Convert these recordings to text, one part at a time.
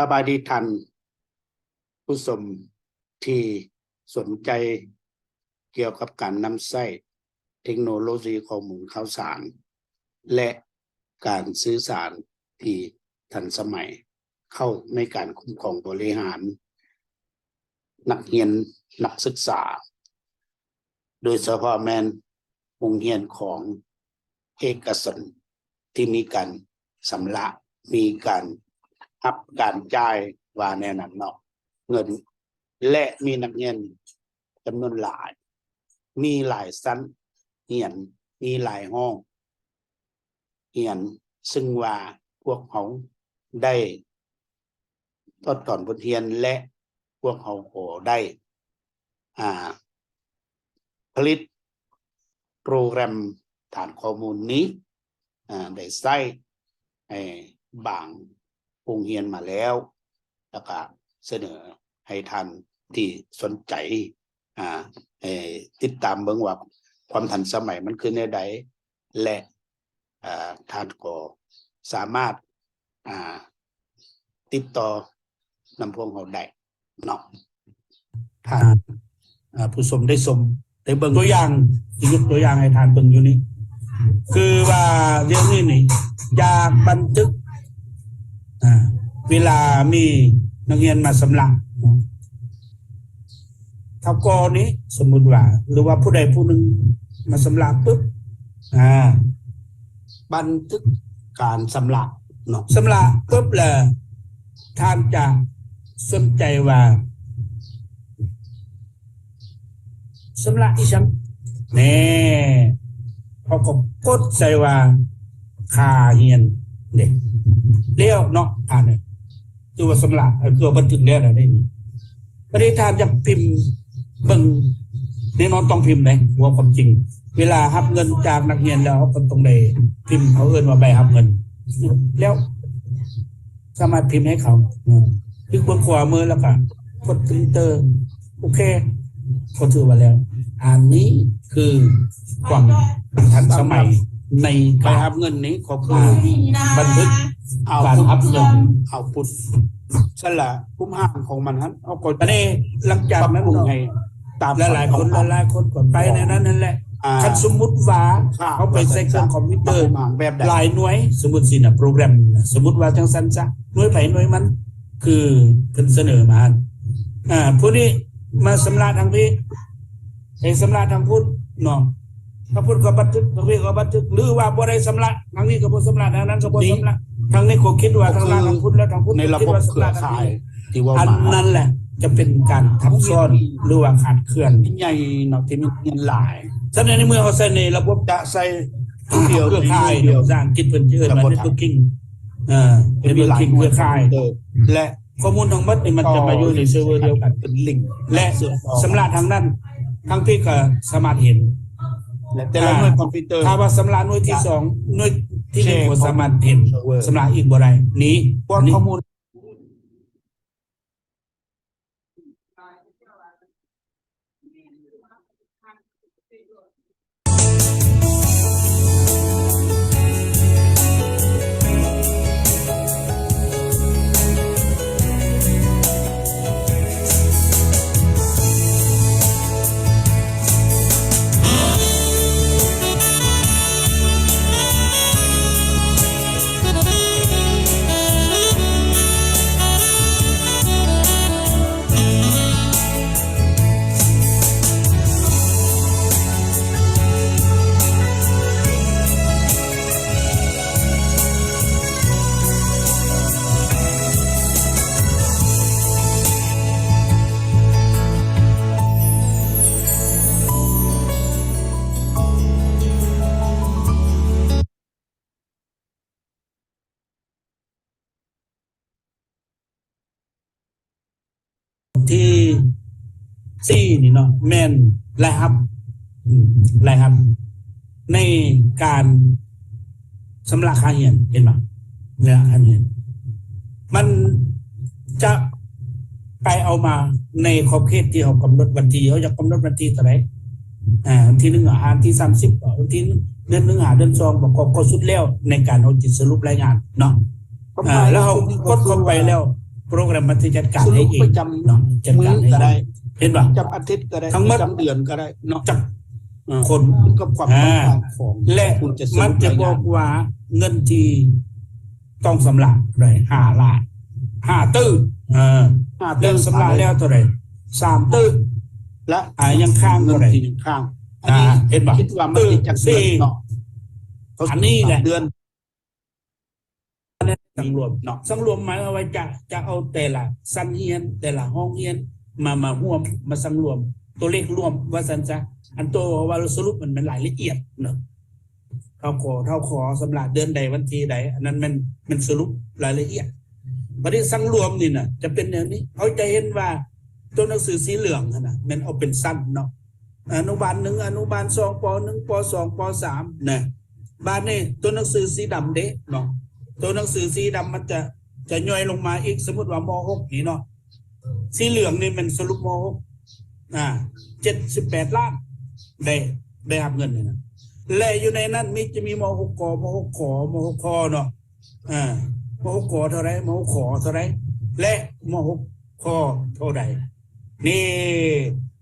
ສະບາຍດີທ່ານຜູ້ຊົມທີ່ສົນໃຈກ່ຽວກັບການນຳໃຊ້ເທັກໂນໂລຊີຂໍ້ມູນຂ່າວສານ ແລະ ການສື່ສານທີ່ທັນສະໄໝ ເຂົ້າໃນການຄຸ້ມຄອງບໍລິຫານນັກຮຽນນັກສຶກສາ ໂດຍສະເພາະແມ່ນໂຮງຮຽນຂອງເອກະຊົນທີ່ມີການຊຳລະ ມີການຮັບການຈ່າຍ ວ່າແນວນັ້ນເນາະ ເງິນ ແລະ ມີນັກຮຽນຈຳນວນຫຼາຍ ມີຫຼາຍຊັ້ນຮຽນ ມີຫຼາຍຫ້ອງຮຽນ ຊຶ່ງວ່າພວກເຮົາໄດ້ ຖອດຖອນບົດຮຽນ ແລະ ພວກເຮົາກໍໄດ້ ອ່າ ຜະລິດໂປຣແກຣມຖານຂໍ້ມູນນີ້ ອ່າ ໄດ້ໃຊ້ໃຫ້ບາງໂຮງຮຽນມາແລ້ວ ແລ້ວກະສະເໜີໃຫ້ທ່ານທີ່ສົນໃຈ ອ່າ ໃຫ້ຕິດຕາມເບິ່ງວ່າຄວາມທັນສະໄໝມັນຄືແນວໃດ ແລະ ອ່າ ທ່ານກໍສາມາດ ອ່າ ຕິດຕໍ່ນຳພວກເຮົາໄດ້ເນາະ. ທ່ານ ອ່າ ຜູ້ຊົມໄດ້ຊົມ ໄດ້ເບິ່ງຕົວຢ່າງ ຊິຍົກຕົວຢ່າງໃຫ້ທ່ານເບິ່ງຢູ່ນີ້ ຄືວ່າດຽວນີ້ນີ້ ຢາກບັນທຶກ ອ່າ ເວລາມີນັກຮຽນມາຊຳລະເນາະ ຖ້າກໍນີ້ ສົມມຸດວ່າ ຫຼືວ່າຜູ້ໃດຜູ້ໜຶ່ງມາຊຳລະປຶບ ອ່າ ບັນທຶກການຊຳລະເນາະ ຊຳລະປຶບແລ້ວ ທ່ານຈະສົນໃຈວ່າ ຊຳລະອີ່ຫຍັງ ແນ່ ເຮົາກໍກົດໃສ່ວ່າຄ່າຮຽນເດ້ ແລ້ວເນາະ ອ່າ ຖືວ່າຊຳລະ ເອີ ຄືວ່າບັນທຶກແລ້ວນະເດນີ້. ບັດນີ້ທ່ານຢາກພິມເບິ່ງ ແນ່ນອນຕ້ອງພິມເດ້ ເວົ້າຄວາມຈິງ ເວລາຮັບເງິນຈາກນັກຮຽນແລ້ວ ເຮົາກໍຕ້ອງໄດ້ພິມ ເຂົາເອີ້ນວ່າໃບຮັບເງິນ ແລ້ວສາມາດພິມໃຫ້ເຂົາ ຄລິກເບື້ອງຂວາມື ແລ້ວກໍກົດ Enter ໂອເຄ ກໍຖືວ່າແລ້ວ. ອັນນີ້ຄືຄວາມທັນສະໄໝໃນການ ໃບຮັບເງິນນີ້ກໍຄື ອ່າ ບັນທຶກ ເອົາ ການຮັບເງິນ ເອົາພຸດ ຊັ້ນລະ ກຸ່ມຮ່າງຂອງມັນຫັ້ນ ເຮົາກໍ ອັນນີ້ຫຼັງຈາກນັ້ນ ປັບປຸງໃຫ້ຕາມ ຫຼາຍໆຄົນ ສັງຄົມ ຫຼາຍໆຄົນກໍໄປໃນນັ້ນຫັ້ນແຫຼະ. ອ່າ ຄັນສົມມຸດວ່າ ອ່າ ເຮົາໄປໃສ່ເຄື່ອງຄອມພິວເຕີ ແບບໃດ ຫຼາຍໜ່ວຍ ສົມມຸດຊີ້ນະ ໂປຣແກຣມ ສົມມຸດວ່າຈັ່ງຊັ້ນຊະ ໜ່ວຍໃຜໜ່ວຍມັນ ຄືເພິ່ນສະເໜີມາ ອ່າ ຜູ້ນີ້ມາຊຳລະທາງພີ້ ໄປຊຳລະທາງພຸ້ນເນາະ ທາງພຸ້ນກໍບັນທຶກ ທາງພີ້ກໍບັນທຶກ ຫຼືວ່າບໍ່ໄດ້ຊຳລະ ທາງນີ້ກໍບໍ່ຊຳລະ ທາງນັ້ນກໍບໍ່ຊຳລະ ທາງນີ້ກໍຄິດວ່າຊຳລະທາງພຸ້ນ ແລ້ວທາງພຸ້ນກໍຄິດວ່າຊຳລະທາງພີ້ ທີ່ເວົ້າມາ ອັນນັ້ນແຫຼະຈະເປັນການທັບຊ້ອນ ຫຼືວ່າຂາດເຄື່ອນ ໃຫຍ່ເນາະ ທີ່ມີເງິນຫຼາຍ. ສະນັ້ນໃນເມື່ອເຮົາໃຊ້ໃນລະບົບ ຈະໃຊ້ ເຄື່ອງເຄືອຂ່າຍ ພາສາອັງກິດເພິ່ນຈະເອີ້ນວ່າ networking ເອີ networking ເຄືອຂ່າຍ ແລະ ຂໍ້ມູນທັງໝົດນີ້ມັນຈະມາຢູ່ໃນເຊີເວີດຽວກັນ ເປັນລິງ ແລະ ຊຳລະທາງນັ້ນ ທາງພີ້ກໍສາມາດເຫັນ ແລະ ແຕ່ລະໜ່ວຍຄອມພິວເຕີ ຖ້າວ່າຊຳລະໜ່ວຍທີສອງ ໜ່ວຍທີໜຶ່ງກໍສາມາດເຫັນ ຊຳລະອີກບໍ່ໄດ້ ນີ້ ພວກຂໍ້ມູນ ທີສີ່ນີ້ເນາະ ແມ່ນລາຍຮັບ ອືມ ລາຍຮັບໃນການຊຳລະຄ່າຮຽນ ເຫັນບໍ່? ເວລາຄ່າຮຽນ ມັນຈະໄປເອົາມາໃນຂອບເຂດທີ່ເຮົາກຳນົດວັນທີ ເຮົາຢາກກຳນົດວັນທີເທົ່າໃດ ອ່າ ວັນທີໜຶ່ງ ຫາ ວັນທີສາມສິບ ວັນທີ ເດືອນໜຶ່ງ ຫາ ເດືອນສອງ ກໍ ກໍ ກໍສຸດແລ້ວໃນການເຮົາຈະສະຫຼຸບລາຍງານເນາະ. ອ່າ ແລ້ວເຮົາກົດເຂົ້າໄປແລ້ວ ໂປຣແກຣມມັນຈະຈັດການໃຫ້ເອງ ສະຫຼຸບປະຈຳເນາະ ຈັດການໃຫ້ ມື້ກໍໄດ້ ເຫັນບໍ່? ປະຈຳອາທິດກໍໄດ້ ທັງໝົດ ປະຈຳເດືອນກໍໄດ້ເນາະ ຈັກ ເອີ ຄົນກັບຄວາມຕ້ອງການຂອງ ແລະ ມັນຈະບອກວ່າເງິນທີ່ຕ້ອງຊຳລະເທົ່າໃດ ຫ້າລ້ານ ຫ້າຕື້ ເອີ ຫ້າຕື້ ແລ້ວຊຳລະແລ້ວເທົ່າໃດ ສາມຕື້ ແລະ ອ່າ ຍັງຄ້າງເທົ່າໃດ ຍັງຄ້າງ ອ່າ ເຫັນບໍ່? ຄິດວ່າມັນຊິຈັກເດືອນເນາະ ອັນນີ້ແຫຼະ ເດືອນ ສັງລວມເນາະ ສັງລວມໝາຍຄວາມວ່າຈະ ຈະເອົາແຕ່ລະຊັ້ນຮຽນ ແຕ່ລະຫ້ອງຮຽນມາ ມາຮ່ວມ ມາສັງລວມ ຕົວເລກລວມວ່າຊັ້ນຊະ ອັນໂຕເວົ້າສະຫຼຸບມັນແມ່ນລາຍລະອຽດເນາະ ເທົ່າກໍ ເທົ່າຂໍຊຳລະເດືອນໃດວັນທີໃດ ອັນນັ້ນແມ່ນ ແມ່ນສະຫຼຸບລາຍລະອຽດ ບັດນີ້ສັງລວມນີ້ນະ ຈະເປັນແນວນີ້ ເຮົາຈະເຫັນວ່າຕົວໜັງສືສີເຫຼືອງຫັ້ນນະ ແມ່ນເອົາເປັນຊັ້ນເນາະ ອະນຸບານໜຶ່ງ ອະນຸບານສອງ ປໍໜຶ່ງ ປໍສອງ ປໍສາມ ນະ ບາດນີ້ຕົວໜັງສືສີດຳເດ້ເນາະ ຕົວໜັງສືສີດຳມັນຈະ ຈະຍ່ອຍລົງມາອີກ ສົມມຸດວ່າ ມໍຫົກ ນີ້ເນາະ ສີເຫຼືອງນີ້ແມ່ນສະຫຼຸບ ມໍຫົກ ອ່າ ເຈັດສິບແປດລ້ານ ໄດ້ ໄດ້ຮັບເງິນນີ້ນະ ແລະ ຢູ່ໃນນັ້ນມີ ຈະມີ ມໍຫົກ ກ ມໍຫົກ ຂ ມໍຫົກ ຄ ເນາະ ອ່າ ມໍຫົກ ກ ເທົ່າໃດ ມໍຫົກ ຂ ເທົ່າໃດ ແລະ ມໍຫົກ ຄ ເທົ່າໃດ ນີ້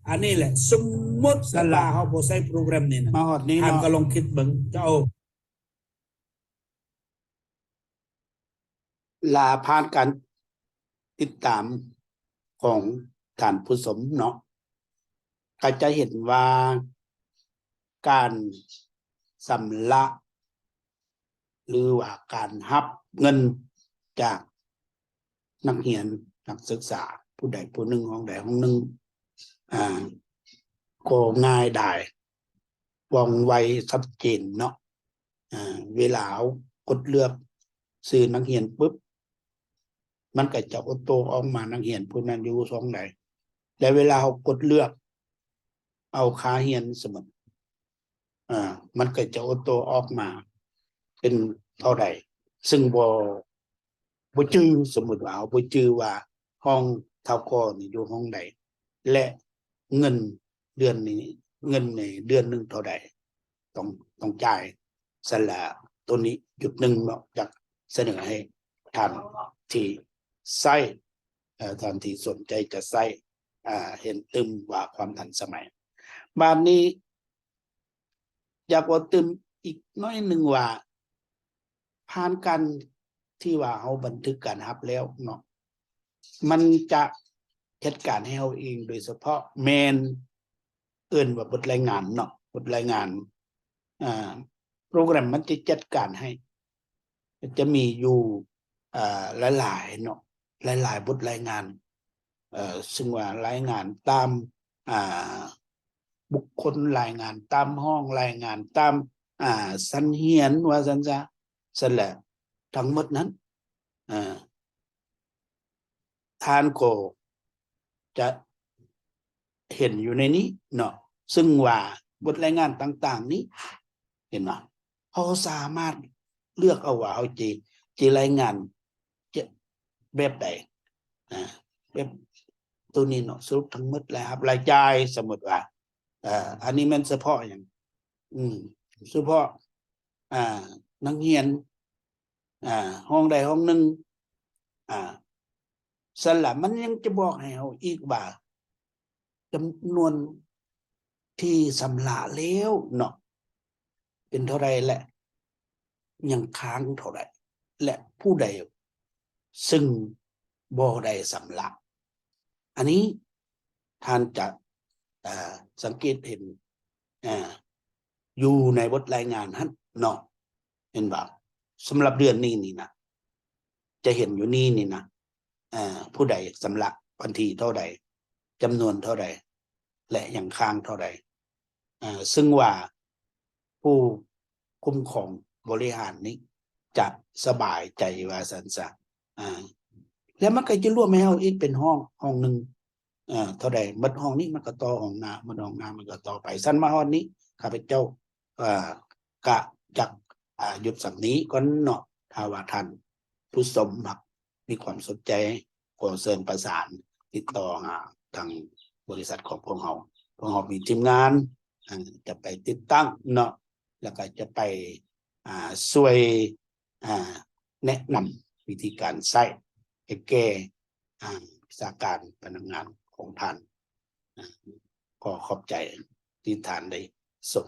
ອັນນີ້ແຫຼະ ສົມມຸດວ່າເຮົາບໍ່ໃຊ້ໂປຣແກຣມນີ້ນະ ມາຮອດນີ້ເນາະ ທ່ານກໍລອງຄິດເບິ່ງ ເຈົ້າ ລະຜ່ານການຕິດຕາມຂອງທ່ານຜູ້ຊົມເນາະ ກໍຈະເຫັນວ່າການຊຳລະ ຫຼືວ່າການຮັບເງິນຈາກນັກຮຽນ ນັກສຶກສາ ຜູ້ໃດຜູ້ໜຶ່ງ ຫ້ອງໃດຫ້ອງໜຶ່ງ ອ່າ ກໍງ່າຍດາຍ ວ່ອງໄວ ຊັດເຈນເນາະ ອ່າ ເວລາເຮົາກົດເລືອກຊື່ນັກຮຽນປຶບ ມັນກໍຈະໂອໂຕ້ອອກມາ ນັກຮຽນຜູ້ນັ້ນຢູ່ຫ້ອງໃດ ແລະ ເວລາເຮົາກົດເລືອກເອົາຄ່າຮຽນ ສົມມຸດ ອ່າ ມັນກໍຈະໂອໂຕ້ອອກມາເປັນເທົ່າໃດ ຊຶ່ງບໍ່ ບໍ່ຈື່ ສົມມຸດວ່າເຮົາບໍ່ຈື່ວ່າຫ້ອງທ້າວກໍນີ້ຢູ່ຫ້ອງໃດ ແລະ ເງິນເດືອນນີ້ ເງິນໃນເດືອນໜຶ່ງເທົ່າໃດ ຕ້ອງ ຕ້ອງຈ່າຍ. ຊັ້ນລະ ໂຕນີ້ຈຸດໜຶ່ງເນາະ ຢາກສະເໜີໃຫ້ທ່ານທີ່ໃຊ້ ເອີ ທ່ານທີ່ສົນໃຈຈະໃຊ້ ເຫັນຕື່ມວ່າຄວາມທັນສະໄໝ. ບາດນີ້ ຢາກເວົ້າຕື່ມອີກໜ້ອຍໜຶ່ງວ່າ ຜ່ານການທີ່ວ່າເຮົາບັນທຶກການຮັບແລ້ວເນາະ ມັນຈະຈັດການໃຫ້ເຮົາເອງໂດຍສະເພາະ ແມ່ນເອີ້ນວ່າບົດລາຍງານເນາະ ບົດລາຍງານ ອ່າ ໂປຣແກຣມມັນຈະຈັດການໃຫ້ ຈະມີຢູ່ ອ່າ ຫຼາຍໆເນາະ ຫຼາຍໆບົດລາຍງານ ເຊິ່ງວ່າລາຍງານຕາມ ອ່າ ບຸກຄົນ ລາຍງານຕາມຫ້ອງ ລາຍງານຕາມ ອ່າ ຊັ້ນຮຽນ ວ່າຊັ້ນຊະ. ຊັ້ນແຫຼະ ທັງໝົດນັ້ນ ເອີ ທ່ານກໍຈະເຫັນຢູ່ໃນນີ້ເນາະ ເຊິ່ງວ່າບົດລາຍງານຕ່າງໆນີ້ ເຫັນບໍ່ ເຮົາສາມາດເລືອກເອົາວ່າເຮົາຈະ ຈະລາຍງານ ຈະແບບໃດ ອາ ແບບໂຕນີ້ເນາະ ສະຫຼຸບທັງໝົດລາຍຮັບລາຍຈ່າຍ ສົມມຸດວ່າ ເອີ ອັນນີ້ແມ່ນສະເພາະຫຍັງ ອືມ ສະເພາະ ອ່າ ນັກຮຽນ ອ່າ ຫ້ອງໃດຫ້ອງໜຶ່ງ ອ່າ ຊັ້ນລະ ມັນຍັງຈະບອກໃຫ້ເຮົາອີກວ່າ ຈຳນວນທີ່ຊຳລະແລ້ວເນາະ ເປັນເທົ່າໃດ ແລະ ຍັງຄ້າງເທົ່າໃດ ແລະ ຜູ້ໃດ ຊຶ່ງບໍ່ໄດ້ຊຳລະ. ອັນນີ້ທ່ານຈະ ເອີ ສັງເກດເຫັນ ເອີ ຢູ່ໃນບົດລາຍງານຫັ້ນເນາະ ເຫັນບໍ່? ສຳລັບເດືອນນີ້ນີ້ນະ ຈະເຫັນຢູ່ນີ້ນີ້ນະ ເອີ ຜູ້ໃດຊຳລະວັນທີເທົ່າໃດ ຈຳນວນເທົ່າໃດ ແລະ ຍັງຄ້າງເທົ່າໃດ ເຊິ່ງວ່າຜູ້ຄຸ້ມຄອງບໍລິຫານນີ້ຈະສະບາຍໃຈວ່າຊັ້ນຊະ ແລ້ວມັນກໍຈະລວມໃຫ້ເຮົາອີກເປັນຫ້ອງ ຫ້ອງໜຶ່ງ ເອີ ເທົ່າໃດ ໝົດຫ້ອງນີ້ມັນກໍຕໍ່ຫ້ອງໜ້າ ໝົດຫ້ອງໜ້າມັນກໍຕໍ່ໄປ. ຊັ້ນມາຮອດນີ້ ຂ້າພະເຈົ້າ ເອີ ກະຈັກ ອ່າ ຢຸດສ່ຳນີ້ກ່ອນເນາະ. ຖ້າວ່າທ່ານຜູ້ຊົມຫາກມີຄວາມສົນໃຈ ຂໍເຊີນປະສານຕິດຕໍ່ຫາທາງບໍລິສັດຂອງພວກເຮົາ. ພວກເຮົາມີທີມງານ ອ່າ ຈະໄປຕິດຕັ້ງເນາະ ແລ້ວກໍຈະໄປ ອ່າ ຊ່ວຍ ອ່າ ແນະນຳວິທີການໃຊ້ໃຫ້ແກ່ ອ່າ ວິຊາການພະນັກງານຂອງທ່ານ. ອ່າ ຂໍຂອບໃຈທີ່ທ່ານໄດ້ສົ່ງ